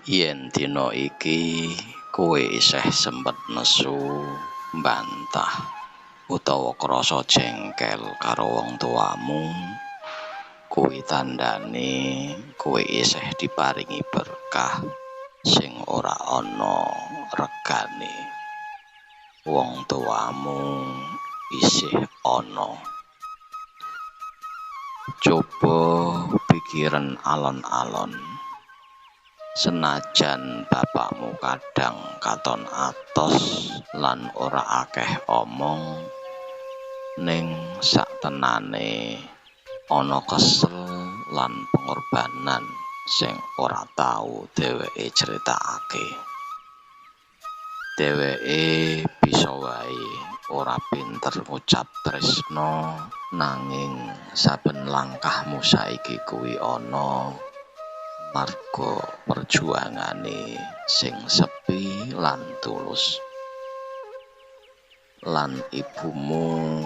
Yen dina iki kowe isih sempet nesu, mbantah utawa krasa jengkel karo wong tuamu, kuwi tandhane kowe isih diparingi berkah sing ora ana regane. Wong tuamu isih ana. Coba pikiren alon-alon. Senajan bapakmu kadang katon atos lan ora akeh omong, ning saktenane ana kesel lan pengorbanan sing ora tau dheweke critakake. Dheweke bisa wae ora pinter ngucap tresna, nanging saben langkahmu saiki kuwi ana marga perjuangane sing sepi lan tulus. Lan ibumu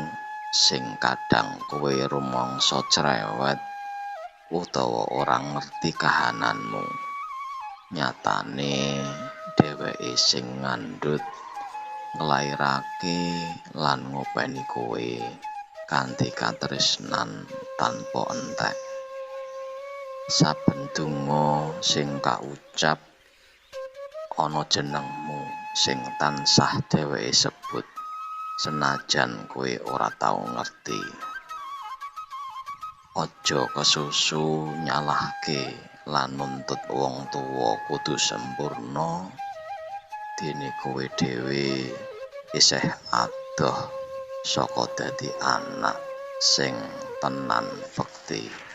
sing kadang kowe rumangsa cerewet utawa ora ngerti kahananmu, nyatane dheweke sing ngandhut, nglairake lan ngopeni kowe kanthi katresnan tanpa entek. Saben donga sing kaucap ana jenengmu sing tansah dheweke sebut, senajan kowe ora tau ngerti. Aja kesusu nyalahke lan nuntut wong tuwa kudu sempurna, dene kowe dhewe isih adoh saka dadi anak sing tenan bekti.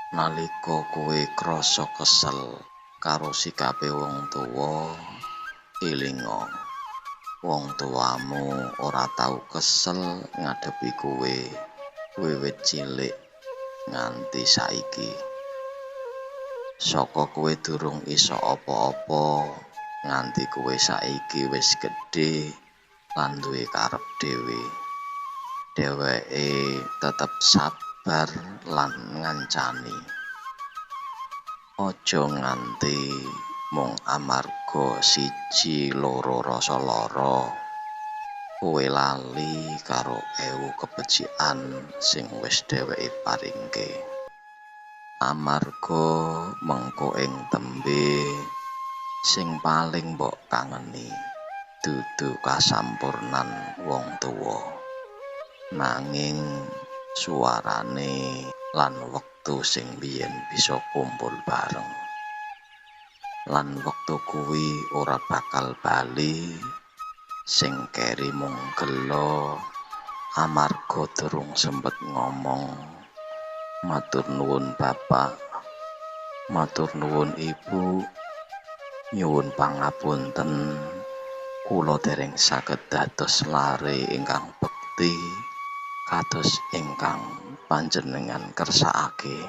Nalika kowe krasa kesel karo sikape wong tuwa, elinga wong tuamu ora tau kesel ngadepi kowe wiwit cilik nganti saiki. Saka kowe durung iso apa-apa nganti kowe saiki wis gedhe lan duwe karep dhewe, dheweke tetep sabar lan ngancani. Aja nganti mung amarga siji loro rasa lara kowe lali karo ewu kebecikan sing wis dheweke paringke. Amarga mengko ing tembe sing paling mbok kangeni dudu kasampurnan wong tuwa, nanging suarane lan wektu sing biyen bisa kumpul bareng. Lan wektu kuwi ora bakal bali, sing keri mung gelo amarga durung sempet ngomong matur nuwun bapak, matur nuwun ibu, nyuwun pangapunten kula dereng saged dados lare ingkang bekti kados ingkang panjenengan kersakake.